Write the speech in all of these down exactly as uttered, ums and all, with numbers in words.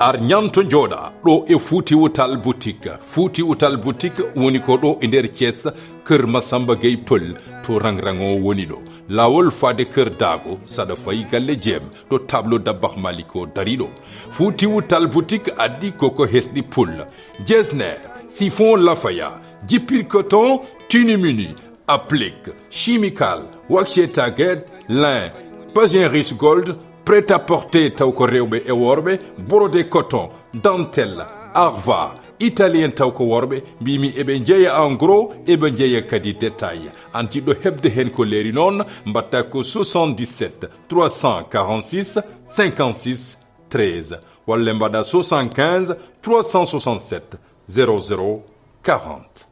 Ar ñanto jooɗa ɗo e Fuuti Wutal Boutique. Fuuti Wutal Boutique woni ko ɗo e nder Thiès, Kër Massamba Gueye Pël, to rang-rang o woni ɗo. Laawol faade Kër Daago, saɗa fayi galle Jeem, ɗo tableau Dabbaax Malik o dari ɗo. Fuuti Wutal Boutique addi koko hesɗi pul. Jesner, chiffon lafaya, jippir coton, tunimini, applique, chimical, waxé target, lin, pageris gold, prêt-à-porter taw ko rewɓe e worɓe, brodé coton, dentelle, arva, italien taw ko worɓe, mbimi eɓe jeeya en gros, eɓe jeeya kadi détail. An jiɗɗo heɓde hen ko leeri noon, mbatta ko soixante-dix-sept trois cent quarante-six cinquante-six treize, walla mbaɗa soixante-quinze trois cent soixante-sept zéro zéro quarante.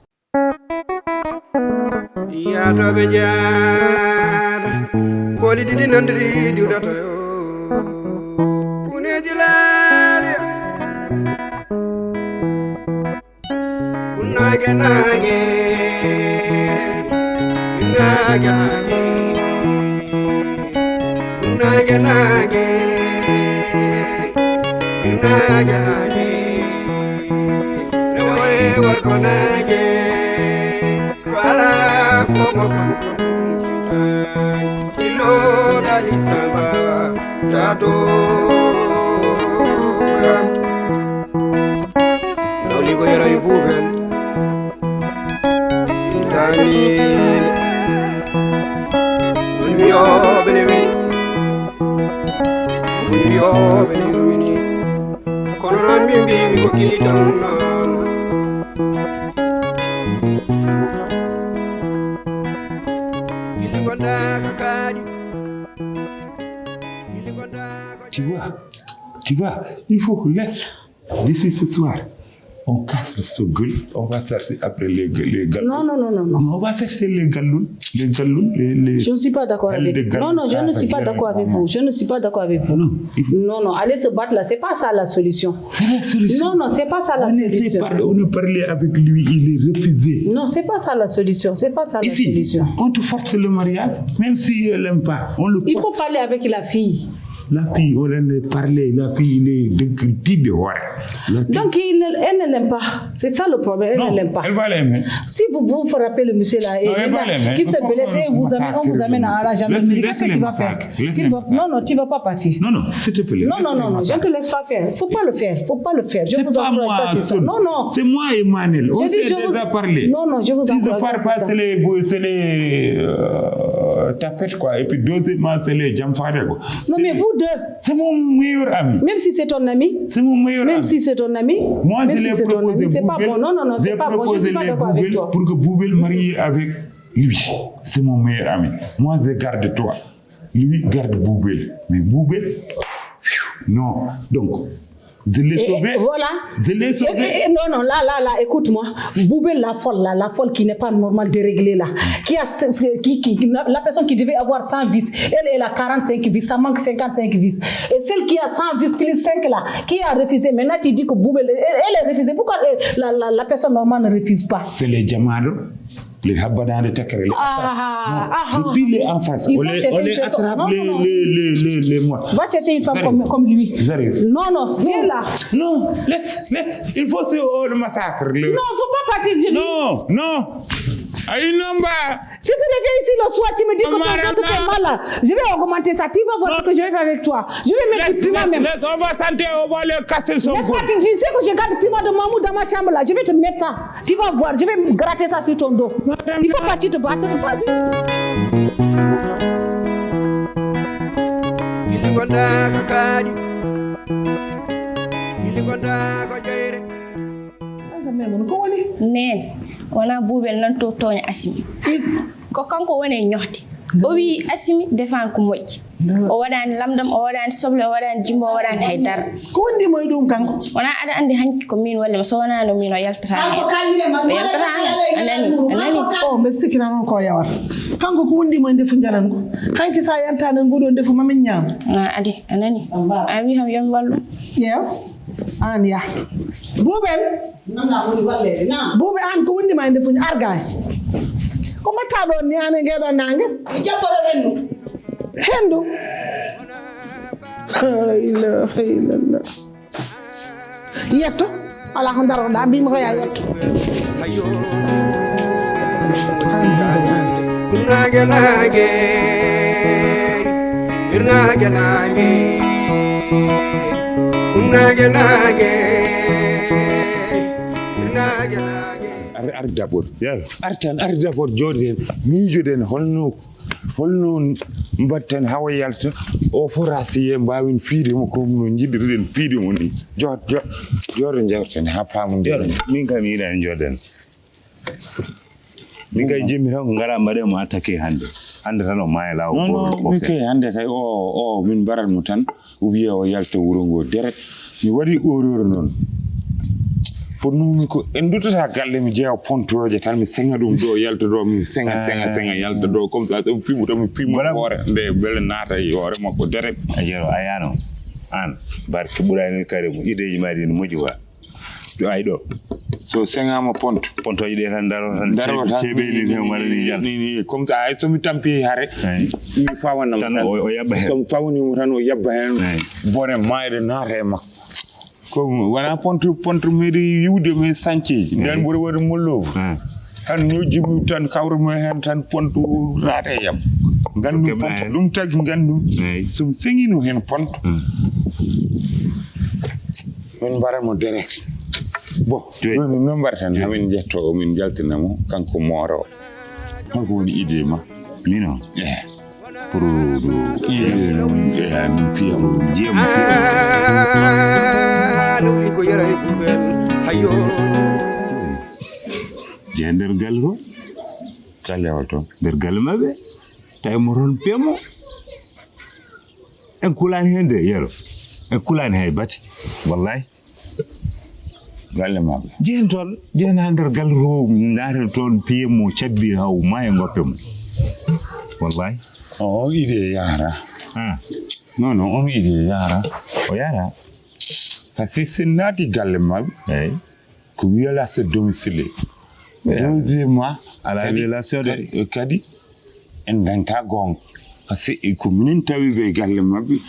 Yaadooɓe njaada, kooli ɗiɗi nandiri diwdata yo. Kuneeji laali. Funnaage naage, naage naage. Funnaage naage, naage naage. Rewo e worgo naage. Ko alaa fof mo kon kon. Tilo dali samba. Daado. Nawligo yero e buuɓe. Itani. Won wiyooɓe ne wi. Won wiyooɓe ne rumini. Kono noon min mbimi ko kili tan noon. Kili gondaaka kaaɗi. Kili gondaaka. Tu vois, tu vois, il faut qu'on laisse d'ici ce soir. On casse le sogol, on va chercher après les, les gallons. Non, non, non, non, non. Non, on va chercher les gallons, les gallons, les, les... Je ne suis pas d'accord avec vous. Non, non, je ne suis pas d'accord avec vous. Je ne suis pas d'accord avec vous. Non, il faut... Non, non, aller se battre là, c'est pas ça la solution. C'est la solution. Non, non, c'est pas ça la solution. On ne parlait avec lui, il est refusé. Non, c'est pas ça la solution, c'est pas ça la solution. Ici, on te force le mariage, même si elle n'aime pas, on le force. Il faut parler avec la fille. La fille, on en a parlé, la fille, il est de, de, de, ouais. Donc, il ne- elle ne l'aime pas. C'est ça le problème, elle ne l'aime pas. Non, elle va l'aimer. Si vous, vous frappez le monsieur là et qu'il se blesse et vous amène, on vous amène à la gendarmerie, qu'est-ce que tu vas faire? Non, non, tu vas pas partir. Non, non, s'il te plaît. Non, non, non, non, je ne te laisse pas faire. Faut pas le faire, faut pas le faire. Je vous encourage pas sur ça. Non, non. C'est moi, Emmanuel. On s'est déjà parlé. Non, non, je vous encourage pas sur ça. Si je pars pas, c'est les, c'est les, euh, tapettes, quoi. Et puis, deuxièmement, c'est les jamfades, quoi. Non, mais vous deux, c'est mon meilleur ami. Même si c'est ton ami. C'est mon meilleur ami. Même si c'est ton ami. Moi, je l'ai proposé, c'est pas bon. Non, non, non, c'est pas bon. Je suis pas d'accord avec toi. Pour que Boubel marie avec lui. C'est mon meilleur ami. Moi, je garde toi. Lui garde Boubel. Mais Boubel, non. Donc, je l'ai sauvé. Voilà. Je l'ai sauvé. Non, non, là, là, là, écoute-moi. Boubel, la folle, là, la folle qui n'est pas normale, déréglée, là. Qui a, qui, qui, la personne qui devait avoir cent vices, elle, elle a quarante-cinq vices, ça manque cinquante-cinq vices. Et celle qui a cent vices plus cinq, là, qui a refusé, maintenant, tu dis que Boubel, elle, elle est refusée. Pourquoi, euh, la, la, la personne normale ne refuse pas? C'est les Jamado. Les Habadans de Tekere, les Aha, aha. Depuis les en face, on les, on les attrape, les, les, les, les, les mois. Va chercher une femme comme, comme lui. J'arrive. Non, non, viens là. Non, laisse, laisse. Il faut se, oh, le massacre. Non, faut pas partir, je dis. Non, non. Aïe, non, bah. Si tu reviens ici le soir, tu me dis que ton dos te fait mal là. Je vais augmenter ça. Tu vas voir ce que je vais faire avec toi. Je vais mettre du piment même. Laisse, on va sentir, on va les casser son cou. Laisse pas, tu sais que je garde piment de mammouth dans ma chambre là. Je vais te mettre ça. Tu vas voir, je vais gratter ça sur ton dos. Il faut pas tu te battes, vas-y. Ili gonda ko kadi. Ili gonda ko jeyre. Neen, wonaa Buubel nan to tooña Asimi. Ko kanko woni e ñohde. O wii Asimi defaan ko moƴƴi. O waɗaani lamɗam, o waɗaani soble, o waɗaani jimbo, o waɗaani hay dara. Ko wondi mo e ɗum kanko? Wonaa aɗa anndi hanki ko miin walli mo, so wonaano miin o yaltataa heen. O yaltataa heen. A nani? A nani? O, mbe sikki tan ko yawata. Kanko ko wondi mo e ndefu njalan ngu. Hanki sa yaltaani nguɗo ndefu ma min ñaam. A adi, a nani? A wi kam yo mi wallu. Yeew. Aan yah. Buubel. Buubi aan ko wondi ma e ndefuuji argaay. Ko mbatta ɗon ni aan e ngeeɗo naange? Mi jaɓɓoto henndu. Henndu. La ilaha illallah. Yetto, alaa ko ndaroɗaa, mbimi ko yaa yetto. Naage naage, naage naage, naage naage, naage naage. Ar, ar d'abord. Yaro. Artan, ar d'abord, jooɗiɗen, miijoɗen holno holno mbaɗten hawa yalta o forasiye mbawin fiide mo comme no jiɗirɗen fiide mo ni. Jooɗo jooɗo jewten ha pamodir. Min kam yiɗani jooɗen. Min kay jimmi tan ko ngara mbaɗe mo attaqué hannde. Hannde tan o maaya lawo. Non non, min kay hannde kay o o min mbarat mo tan. O wiya o yalta wuro ngo deret. Mi waɗi horreur noon. Fotnoomi ko en duttata galle mi jeewa pontooje tan mi seŋa ɗum ɗo yalta ɗo mi seŋa seŋa seŋa yalta ɗo comme ça somi fimu tan mi fimu hoore nde bele naata e hoore makko deret. A yero a yano an barke ɓurani kare mo ideji ma ɗi no moƴƴi wa. Ɗo ay ɗo. So seŋama ponto. Pontoje ɗe tan daro tan. Daro tan ceeɓe ni tan waɗani jal. Ni ni comme ça ay somi tampi hare. Mi fawanna tan o yabba hen. Somi fawnimo tan o yabba hen. Bone mayde naata e makko. Ko wona ponto ponto meɗi yiwde mi sanceji nden mboɗo waɗi mollogo. Tan ñojjumi tan kawrumi hen tan ponto naata e yam. Gandu ponto ɗum tagi gandu. Somi seŋino hen ponto. Min mbaratmo deret. Bon, joni min mbaɗa tan hamin jetto o min jaltina mo kanko mooro o. Holko woni idée ma? Mino eh. Pour idée noon eh, min piyamo jiyamo. Lawli ko yara e ɓuɓel hayo. Jeya nder galle ko galle o toon nder galle maɓɓe tawi mo toon pemo. En kulaani heen de yero. En kulaani hay bati. Wallahi. Galle maɓɓe. Jehen toon jehen ha nder galle to naten toon piye mo cabbi haw ma e goppe mo. Wallahi. O on idée yahata. Non non on idée yahata. O yahata. Par ce que sen naati galle maɓɓe. Eyi. Ko wiyala se domicile. Deuxièmement ala relation de kadi en dañta goonga. Par ce que ko minen tawi ɓe galle maɓɓe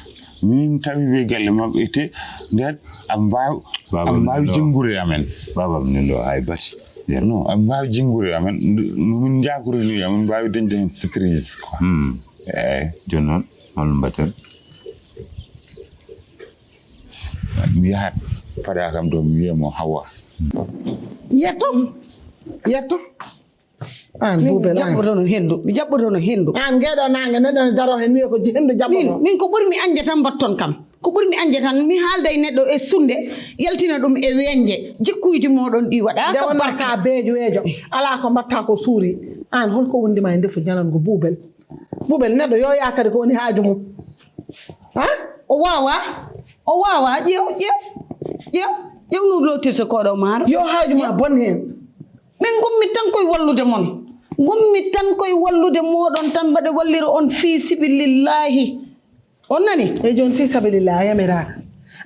minen tawi ɓe galle maɓɓe ete nden aɓe mbawi aɓe mbawi jinggude amen. Babam nen ɗo hay basi. Non aɓe mbawi jinggude amen nomin jagurini amin mbawi dañde hen surprise quoi. Eyyi. Joni noon holno mbatten? Mi yahat fada kam ɗo mi wiya mo hawa. Yetto yetto. An bubel an jaɓɓotono hendu mi jaɓɓotono hendu. An ngeɗo nange neɗɗo ne daro hen wiya ko hendu jaɓɓoto. Min ko ɓurmi anje tan mbatton kam. Ko ɓurmi anje tan mi haalda e neɗɗo e sunde yaltina ɗum e weñje jikkuji moɗon ɗi waɗaka barka. Ka beejo weejo ala ko mbatta ko suuri. An holko wondima e ndefu ñalango bubel? Bubel neɗɗo yo yaa kadi ko woni haaju mum. Ha? O wawa o wawa ƴeew ƴeew ƴeew ƴeew no lotirta koɗo maaro. Yo haaju ma bon hen. Min gummi tan koye wallude mon. Gummi tan koye wallude moɗon tan mbaɗe wallira on fii sibilillahi. On nani? Eyi jooni fii sabilillah a yamiraka.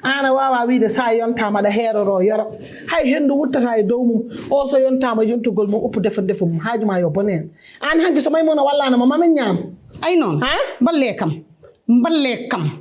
An a wawa wiide sa yontama aɗa heeroro yoro. Hay hendu wuttata e dow mum. O so yontama yontugol mum uppu defa ndefu mum haaju ma yo bon hen. An hanki so maymuna wallanama mamin ñaam. Ay noon. Balle kam. Balle kam.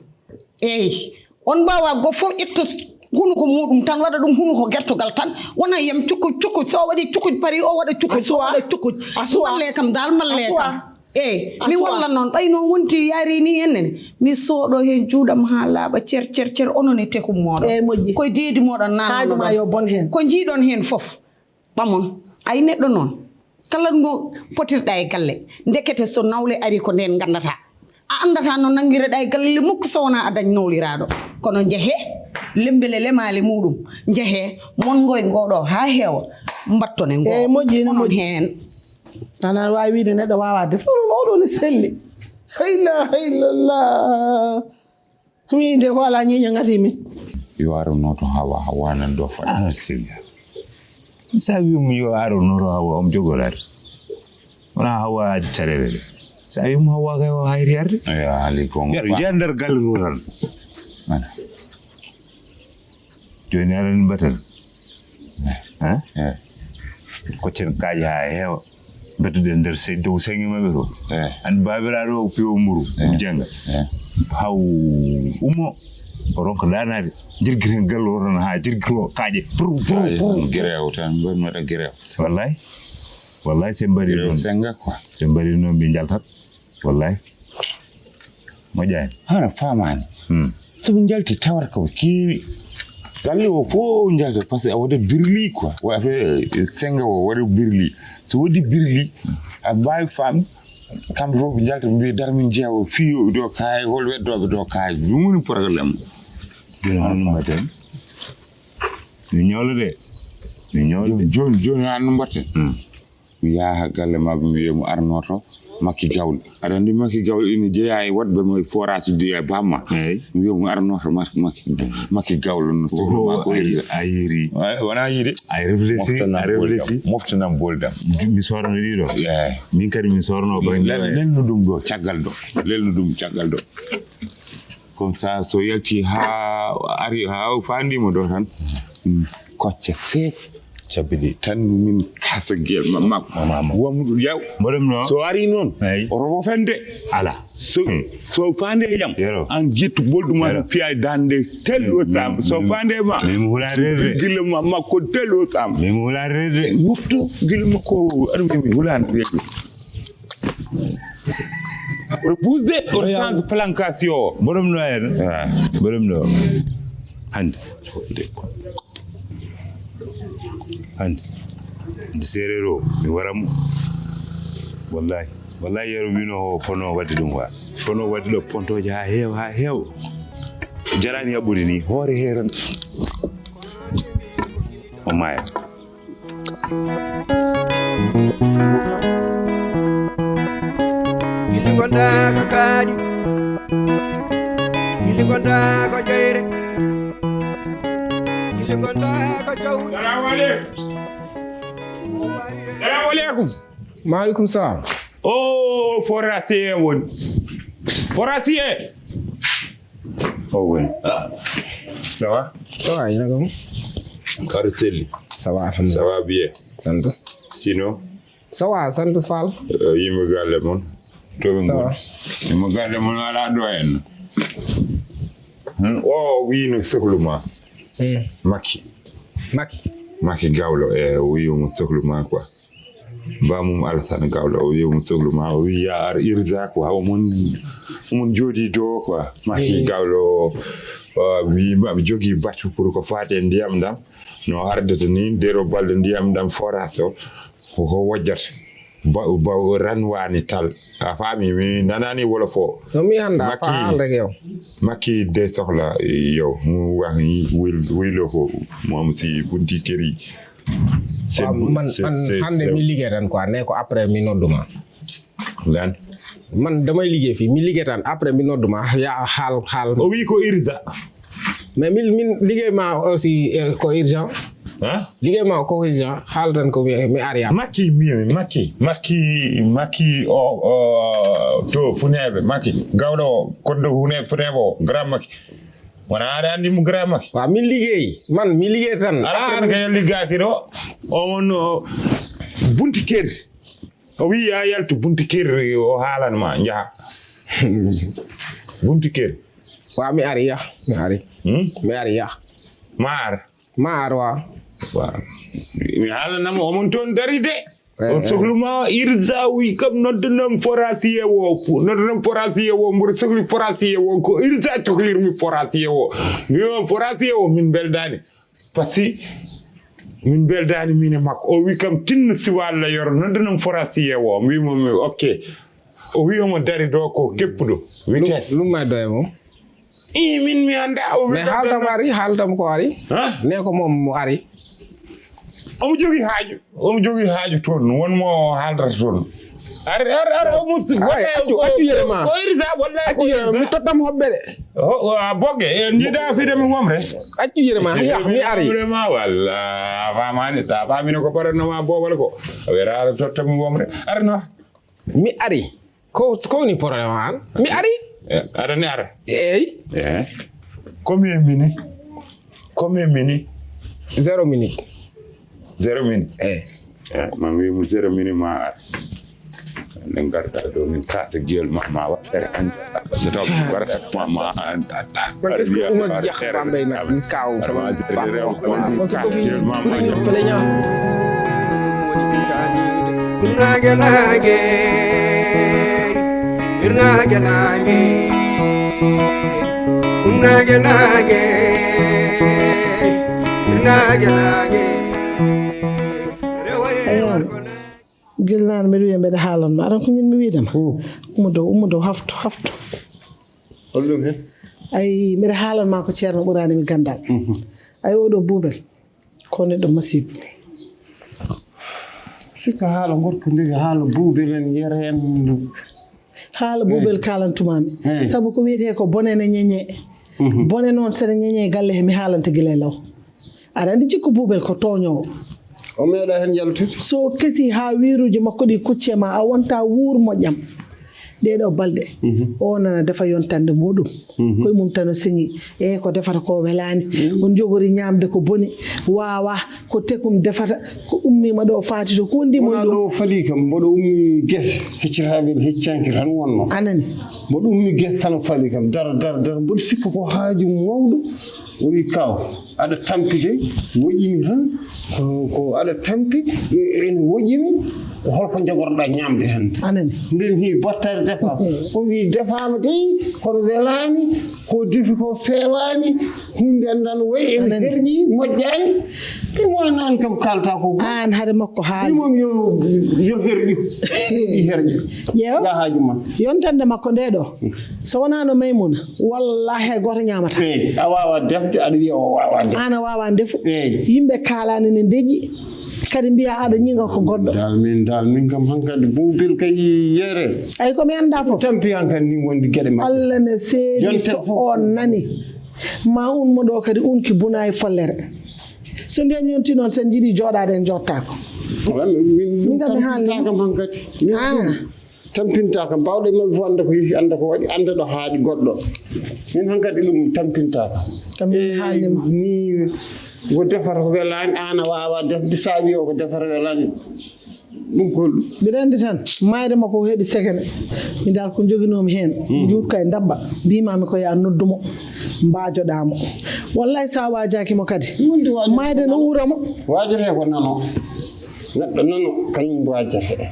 Eyi. On mbawa go fof ƴetta hunuko muɗum tan waɗa ɗum hunuko gertogal tan wona yam cukuj cukuj so waɗi cukuj pari o waɗa cukuj so waɗa cukuj. Balle kam dal balle kam. Eyi mi walla noon ɓay noon wonti yaari ni henne ne mi sooɗo heen juuɗam haa laaɓa cer cer cer onon e tekum mooɗon. Eyi moƴƴi. Koye deedi mooɗon nananno ɗon ko njiiɗon heen fof. Ɓamon ay neɗɗo noon kala no potirɗa e galle ndekete so nawle ari ko ndeen nganndata. A anndata no nanngireɗa e galle mukk so wonaa a dañ nowliraaɗo. Kono njehee, lemmbele lemaale muuɗum, njehee, monngoy ngoo ɗoo haa heewa, mbattone ngoo. Eey moƴƴi ene moƴƴi. Heen. Ana waawi wiide neɗɗo waawaa def ɗum oɗo ne selli. Hayla haylallah. Mi nde ko alaa ñiiña ngati min. Yo arono to hawa hawa nan ɗo faɗa. Ana selli. Sa wimo yo arono to hawa omo jogoraade. Wona hawa adi tarere de. Sa wimo hawa kay o hayri arde. Yo haali kongo. Yo jeya nder galle to tan. Joni aɗa anndi mbaɗten? Koccen kaaƴe haa heewa. Mbeddoɗen nder dow seŋe maɓɓe to. Anndi baabiraaɗo o piyo mburu. Jenga. Haw ummo. O ronka daanaade. Jirgiten gallo o tan haa jirgito kaaƴe. Prr, prr, prr. Gerew tan, mbaɗi mi waɗa gerew. Wallay. Wallay, se mbaɗi noon. Senga quoi. Se mbaɗi noon, ɓe njaltat. Wallay. Moƴƴaani. Hana faamaani. Hmm. So ɓe njalti tawata ko keewi. Galle o fof njalta parce que a waɗa birli quoi. Wa affaire, eh, senga o waɗa birli. So waɗi birli, a mbaawi faam. Kamɓe fof ɓe njalta ɓe mbiya dara min jeewo fiyooɓe ɗo kaay, hol weddooɓe ɗo kaay. Ɗum woni problème. Jooni hono no mbaɗten? Mi ñoolo de. Mi ñoolo de. Jooni, jooni, jooni an no mbaɗten? Hmm. Mi yaha galle maɓɓe, mi wiya mo arnoto Makki Gawlo. Aɗa anndi Makki Gawlo ina jeyaa e woɗɓe mo e forage uji e bamma. Eey. Mi wiya mo arnoto Mak-, Makki, Makki Gawlo no sehru ma ko a yiri. Wona yiide. Ay réfléchi, a réfléchi. Moftanam boldam. Mi sorno ɗiɗo. Eey. Min kadi mi sorno banggue. Lelno ɗum ɗo, caggal ɗo. Lelno ɗum caggal ɗo. Comme ça, so yalti ha ari, ha o fandimo ɗo tan, mm, kocca sees. Cabbi ɗi. Tan min kasa gel ma-, makko. Wamɗo yaw. Mboɗon no? So ari noon, eyi, oto wofande. Ala. So, hmm, so fande yam, yero, an jettu bolɗu ma, yero, piya dande tel o sam. So fande ma, mimo hula rede. Gila ma makko tel o sam. Mimo hula rede. Mofto gila makko, aɗa mi hulande rede. Oto bougé, oto change plancation o. Mboɗom no en. Ah. Mboɗom no. Hande. Hande. Hande seereer o, mi wara mo. Wallahi. Wallahi, yero wino o fono wadde ɗum wa. Fono wadde ɗo pontooje ha heewa, ha heewa. Jarani yaɓɓude ni, hoore he tan. O maaya. Gilli gonda ko kaaɗi, gilli gonda ko jeyre, gilli gonda ko jawdi. Salamu aleykum. Salamu aleykum. Maaleykum salam. O forasiye woni. Forasiye. O woni. Ah. Ça va? Ça va, ina kam. Kar selli. Ça va, alhamdulillah. Ça va bien. Sant. Sinon? Ça va, sant Fall. Eh, yimɓe galle mon. To ɓe ngoni. Ça va. Yimɓe galle mon ala ɗo en. Hmm, o wino sehlu ma. Hmm. Makki. Makki. Makki Gawlo, e o wi omo sehlu ma quoi. Bamum Alassane Gawlo, o wi omo sehlu ma, o wi ya ar urgent quoi, omon, omon jooɗi do quoi. Makki Gawlo, o wi maɓe jogii batu pour ko faati e ndiyam ɗam. No ardata ni, nder o balɗe ndiyam ɗam forage o, ko, ko wojjata. Ba, ba, ranwani tal. A faami, mi nanani wolof o. No mi hannda, Makki, fa haalde ko yow. Makki de sohla, yow, mo wa-, wil-, wilo ko, moom si bunti kër yi. Waaw, man, man hannde mi liggéey tan quoi, ne ko après mi nodduma. Lan? Man damay liggéey fii, mi liggéey tan, après mi nodduma, ya haal, haal. O wi ko irza. Mais min, min liggéey ma aussi, eh, ko urgent. Hein? Liggéey ma ko urgent, haal tan ko mi, mi ari am. Makki, mi, Makki, Makki, Makki, o, o, to Funeeɓe, Makki, gawɗo o, koɗɗo Fune-, Funeeɓe o, grand Makki. Wona aɗa anndi mo grand Makki? Wa min liggéey, man mi liggéey tan. Ala an kay liggaaki ɗo, o won, o, bunti kër. O wi ya yaltu bunti kër, o haalan ma, njaha. Bunti kër. Wa mi ari ya, mi ari. Hmm? Mi ari ya. Ma ar. Ma ar wa. Wa. Mi haalanamo, omon toon dari de. Eh, o sohlu ma irza wi kam noddanam forasiye o. Noddanam forasiye o, mboɗo sohli forasiye o. Ko irza sohlirmi forasiye o. Mi o forasiye o, min mbeldaani. Parce que min mbeldaani min e makko. O wi kam tinno si walla yoro noddanam forasiye o. Mi wi mo, mi, ok. O wi omo dari ɗo ko keppuɗo. Vitesse. Lumma do e mo. I min mi annda o wi. Mais haaldam ari, haaldam ko ari. Ha? Ne ko moom mo ari. Omo jogii haaju. Omo jogii haaju toon. Won mo haaldata toon. Ar, ar, ar, omo si-, ay, accu, accu yere ma. Ko irza, wallahi ko irza. Mi tottam hoɓɓe de. O, o, a boge, e, ndi da fide mi womre. Accu yere ma, yah, mi ari. Womre ma, walla, a faamaani, sa faamino ko paranno ma boobal ko. A wera ara tottam mi womre. Ar no. Mi ari. Ko, ko woni problème an? Mi ari. Eh, aɗa ni ara? Eyi. Eh. Combien minutes? Combien minutes? Zéro minute. Zéro minute? Eyi. Eh, ma mi mo zéro minute ma ar. Min garda ɗo min kasa jiyol ma ma waɗɗere an. So taw min garda ma ma an. Est-ce que Oumar Diakha Bambey nag nit kaaw sama baax. Naage naage, ir naage naage, naage naage, ir naage naage. Gilnaano mbeɗa wiya mbeɗa haalan ma aɗan ko ñin mi wiide ma. Ummo dow ummo dow hafto hafto. Holɗum hen? Ay mbeɗa haalan ma ko ceerno ɓuraani mi ganndal. Ay oɗo buubel ko neɗɗo masibo. Sikka haala gorko nde haala buubel en yere en. Haala buubel kaalantumaami sabu ko wiyetee ko bone ne ñeñee. Bone noon sene ñeñee galle he mi haalanta gila e law. Aɗa anndi jikku buubel ko tooñoowo. O meeɗa heen yaltude. So kesi haa wiiruuji makko ɗi kucce ma a wonta wuur moƴƴam. Ɗee ɗoo balɗe o nana defa yontande muɗum. Koye mum tan o seŋi e ko defata ko welaani. On njogori ñaamde ko boni waawa ko tekum defata ko ummiima ɗo faati to ko ndimo ɗo fali kam mboɗo ummi gese heccitaaɓe heccanki tan wonno. Anani. Mboɗo ummi gese tan fali kam dara dara dara mboɗo sikka ko haaju mawɗo. O wi kaw aɗa tampi de moƴƴini tan ko aɗa tampi ene woƴƴini. Holko jogorɗa ñamde hannde? Anani. Nden hi battari defa o wi defama de kono welani ko defi ko fewani. Hunde andan way en herƴi moƴƴani. Ɗum woni an kam kalta ko an hade makko haali mom yo yo herƴu. Ɗi herƴi ƴeewa haaju ma. Yontande makko nde ɗo so wonano maymuna wallahi hay goto ñamata. Eyi a wawa defde aɗa wiya o wawa defde an a wawa ndefu. Eyi yimɓe kalani ne deƴƴi kadi mbiya aɗa ñiga ko goɗɗo. Dal min dal min kam hankadi bubil kay yere. Ay komi anda fof tampi hankadi ni wondi gueɗe makko. Allah ne seedi so on nani ma un mo ɗo kadi unki buna e follere. So nden yonti noon sen jiiɗi jooɗaade en jooɗtaako. Min kam mi haalnima. Tampinta kam bawɗe maɓɓe fof annda ko yehi annda ko waɗi annda ɗo haaɗi goɗɗo. Min hankadi ɗum tampinta kam. Kam min haalnima. Ni ko defata ko welani an a wawa defde sa wi o ko defata welani. Ɗum ko holɗum? Mbiɗa anndi tan maayde makko ko heɓi sekene. Mi dal ko njoginoomi heen njuutka e ndabba mbimami ko ya noddu mo mbaajoɗaa mo. Wallay sa waajaaki mo kadi maayde no uura mo. Waajete ko nano neɗɗo nano kañum waajete.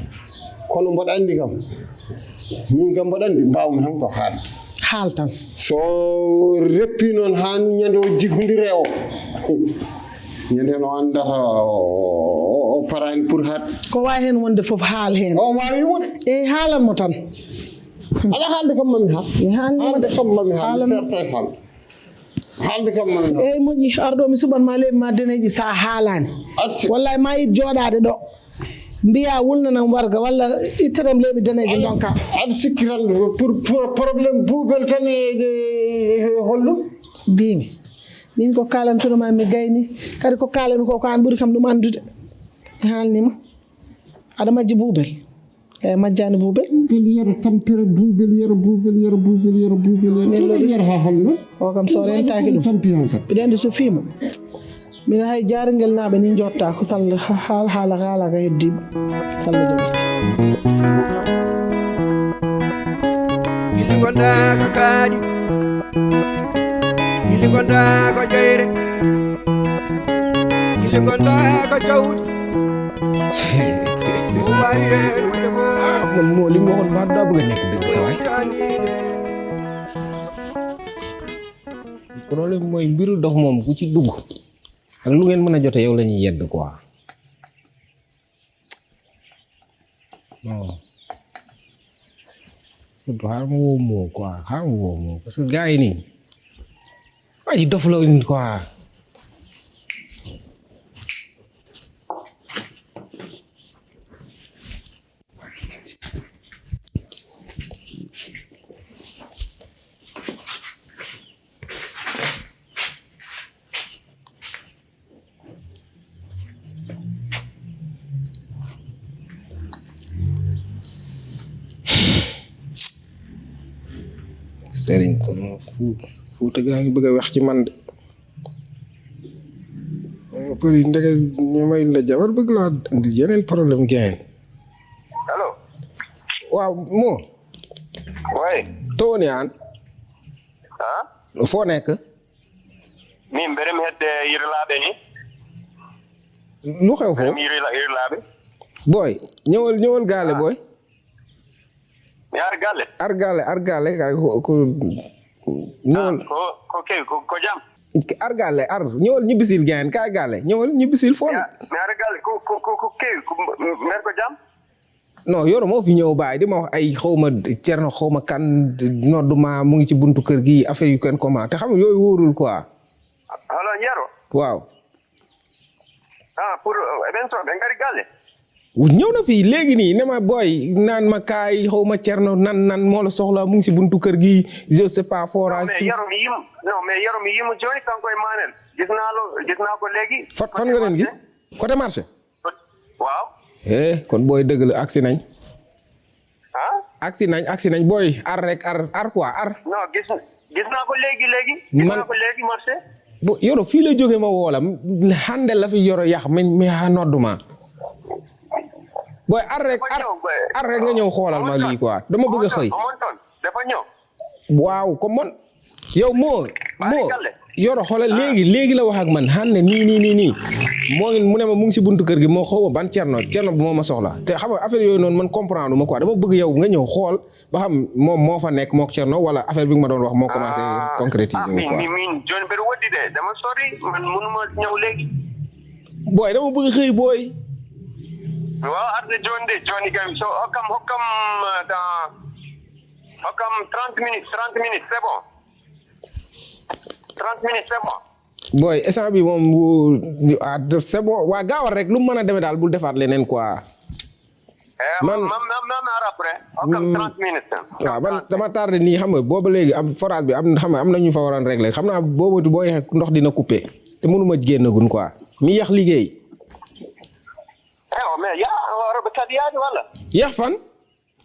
Kono mboɗo anndi kam min kam mboɗo anndi mbawmi tan ko haalde. Haal tan. So reppi noon haa ñande o jihondire o ñande no anndata o parani pour haat. Ko wawi heen wonde fof haal heen. O wawi won. Eyyi haalan mo tan. Ala haalde kam mami haal. Mi haalnima. Haalde kam mami haal mi serta e haal. Haalde kam mami haal. Eyyi moƴƴi arɗo mi suɓan ma leeɓi ma deneji sa haalani. Wallay ma it jooɗade ɗo. Mbiya wulnanam warga walla ittanam leeɓi daneejo ndonka. Aɗa sikki tan pour problème buubel tan e hollum? Mbimi min ko kaalantunoma mi gayni kadi ko kaalami ko ko an ɓuri kam ɗum anndude. Mi haalnima aɗa majji buubel. Eyi majjani buubel. Kadi yero tampere buubel yero buubel yero buubel yero buubel yero yero ha holno? O kam so rentaki ɗum tampi hon kam. Mbiɗa anndi so fiimo. Mbiɗa hay jaarngel naaɓe ni jotta ko sall haal haala haala ka heddiɓe. Sall jaɓi. Gilli gonda ko kaaɗi. Gilli gonda ko jeyre. Gilli gonda ko jawdi. Moom moo li mu waxoon mbaa daa bëgg a nekk dëgg sa waay. Problème mooy mbiru dof moom ku ci dugg ak lu ngeen mën a jote yow la ñuy yedd quoi. Non. Surtout xaaral ma woo moo quoi xaaral ma woo moo parce que gars yi nii waa ji dof la nit quoi. Sëriñ kono Fuuta gaa ngi bëgg a wax ci man de. Përi ndeke ñu may la jabar bëgg laa indi yeneen problème gain. Allo. Waaw, mo. Way. To woni aan? Ha? Fo nekk? Min mbeɗa mi hedde yirlaaɓe ni. Lu xew foofu? Mbeɗa mi yirla-, yirlaaɓe. Boy, ñëwal, ñëwal gaale, boy. Mi ar galle? Ar gaale, ar gaale, kay ko, ko, ñëwal. Ah, ko, ko kewi, ko, ko jam? Ar gaale, ar. Ñëwal ñibbisil gain, kaay gaale. Ñëwal ñibbisil fo. Mi ar, mi ar galle, ko, ko, ko, ko kewi, ko, mer ko jam? Non, Yoro moo fi ñëw baay, di ma wax ay xawma Cerno, xawma kan, noddu ma, mu ngi ci buntu kër gi, affaire yu kenn comment. Te xam nga yooyu wóorul quoi. Allo, Yoro? Waaw. Ah, pour, euh, émission, ɓe ngari galle? Ñëw na fii léegi nii, ne ma boy, naan ma kaay, xawma Cerno, nan, nan, moo la soxla, mu ngi ci buntu kër gi, je sais pas, forage, mais tout. Yoro mi yimu, non, mais Yoro mi yimu jooni, kanko e Manel. Gis naa lo, gis naa ko léegi. Fan, fan nga leen gis? Côté marché? Waaw. Eh, kon booy dëgg la, agsi nañ. Ah? Agsi nañ, agsi nañ, booy, ar rek, ar, ar quoi, ar. Non, gis, gis naa ko léegi, léegi. Gis Man naa ko léegi, marché. Bo, Yoro, fii la jóge ma woola. Hande la fi Yoro yax, mais, mais ha noddu ma. Booy, ar rek, Dafa ar, ñëw, booy. Ar rek nga ñëw xoolal ma Amoon lii quoi. Dama bëgg a Amoon xëy. Amoon ton, dafa ñëw. Waaw, ko mon. Yow moo, Bari moo, galle. Yoro, xoolal Ah. léegi, léegi la wax ak man. Hande nii, nii, nii, nii. Moo ngi, mu ne ma mu ngi si buntu kër gi, moo xaw ma ban Cerno, Cerno bu moo ma soxla. Te xam nga affaire yooyu noonu, man comprendre ma quoi. Dama bëgg yow nga ñëw xool ba xam moom moo fa nekk, mook Cerno, wala affaire bi nga ma doon wax moo commencé Ah. concrétiser Ah, wu min, quoi. min, min, jooni mbeɗa woɗɗi de. Dama sori, man mënuma ñëw léegi. Booy, dama bëgg xëy, booy. Mi waawa arde jooni de, jooni kay. So, hokkam, hokkam, uh, dans, hokkam trente minutes, trente minutes, c'est bon. Trente minutes, c'est bon. Booy, instant bi moom, wu-, ah, c'est bon. Waa, gaawal rek, lu mu mën a demee daal, bul defaat leneen quoi. Eh, Man ma, ma, ma, ma, ma ar après. Hokkam Mm. trente minutes. Waaw, man dama tardé nii, xam nga, booba léegi am forage bi, am, xam nga, am na ñu fa waroon régler. Xam naa boobu boo yeexee ndox dina coupé. Te mënuma génnagun quoi. Mi yéex liggéey. Eh, oh, mais ya, rewɓe kadi yaade walla? Yéex fan?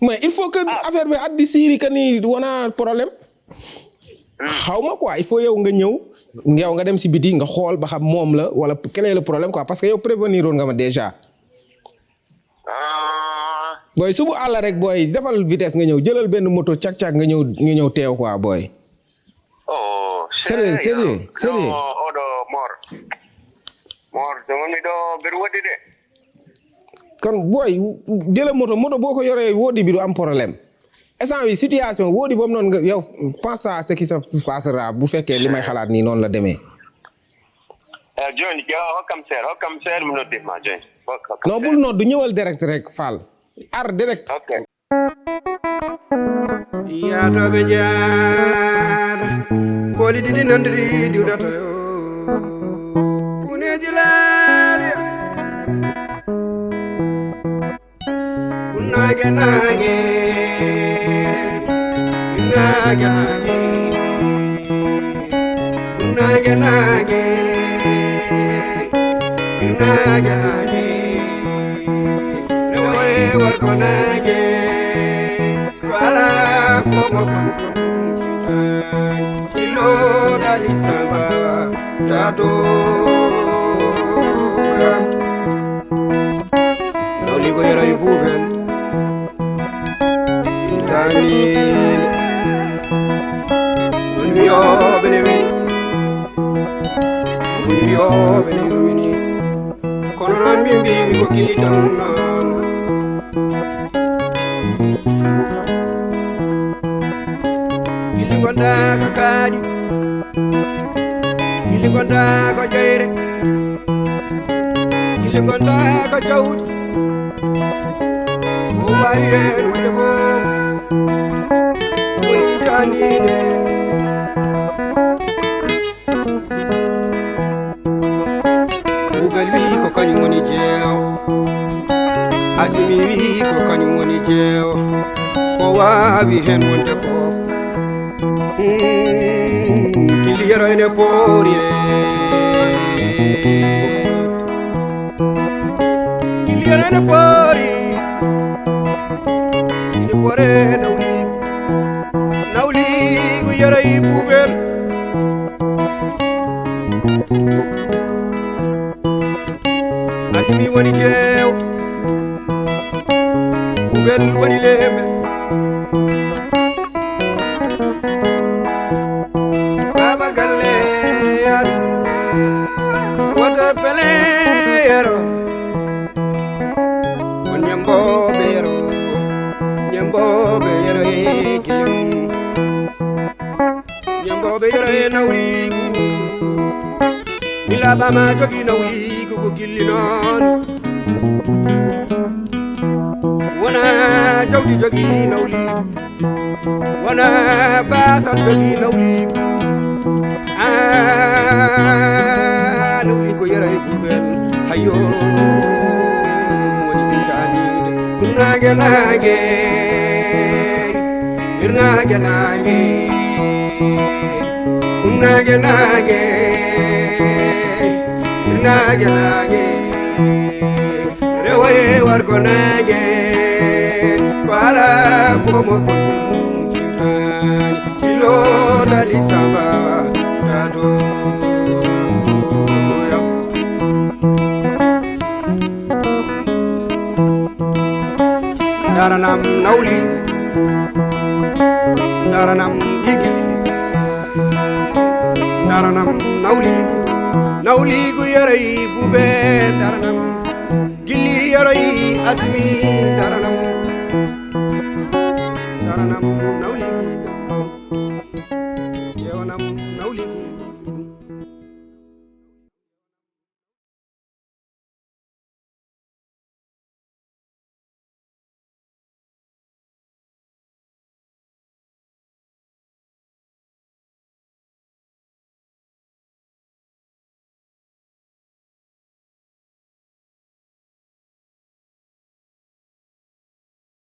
Mais il faut que Ah. affaire bi addi siiri ka ni wona problème. Hmm. Xaw ma quoi, il faut yow nga ñëw, yow nga dem si biti, nga xool ba xam moom la, wala quel est le problème quoi, parce que yow prévenir woon nga ma déjà. Ah. Booy, subu àll rek, booy, defal vitesse nga ñëw, jëlal benn moto, cak-cak nga ñëw, nga ñëw teew quoi, booy. Oh, Sérieux, sérieux, sérieux. Sérieux. Non, oɗo Mor. Mor, so woni ɗo, mbeɗa woɗɗi de. Kon, booy, jëlal moto, moto boo ko yoree, woɗɗi bi du am problème. Instant bi situation, woɗɗi boobu noonu nga, yow, pense à ce qui se passera, bu fekkee li may xalaat nii noonu la demee. Eh, jooni, yo, hokkam seeɗa, hokkam seeɗa, mi noddi ma jooni. Hok-, hokkam Non, bul seeɗa. Noddu, ñëwal direct rek, Fall. Ar direct. Ok. Yaatooɓe njaada, booli ɗiɗi nandiri diwdata yo. Puneeji laali. Funnaange naange, funnaange naange, funnaange naange, funnaange naange. Rewo e worgo naange, ko alaa fof mo kon. Cillo daali samba, daado. Nawliigo yero e buuɓe. Itaani. Won wiyooɓe ne wi. Won wiyooɓe ne rumini. Kono noon min mbiimi ko gili tan noon. Gili ngondaa ko kaaɗi. Gili ngondaa ko jeyre. Gili ngondaa ko jawdi. Ko waawi heen wonde fof. Woni jaaniinde. Kuugal wii ko kañum woni jeewo. Asimi wii ko kañum woni jeewo. Ko waawi heen wonde fof. Mm, gili yero ene poori e. Gili yero ene poori. Ene poore nawliigu. Nawliigu yero e buubel. Asimi woni jeewo. Buubel woni leembe. Yere nawliigu. Mi laaɓaama jogi nawliigu ko gilli noon. Wona jawdi jogi nawliigu. Wona baasal jogi nawliigu. Ah, nawliigu yere e buubel. Hayo. Woni min jaaniide. Naage naage. Hirnaage naage, hirnaage naage, hirnaage naage. Rewoye wargo naage, ko ala fof mo ɗum ciftaani. Cillo dali samba, dado. Daranam nawli, daranam gigi, daranam nawli, nawli gu yaray bube, daranam gilli yaray asmi, daranam, daranam nawli, yewanam nawli.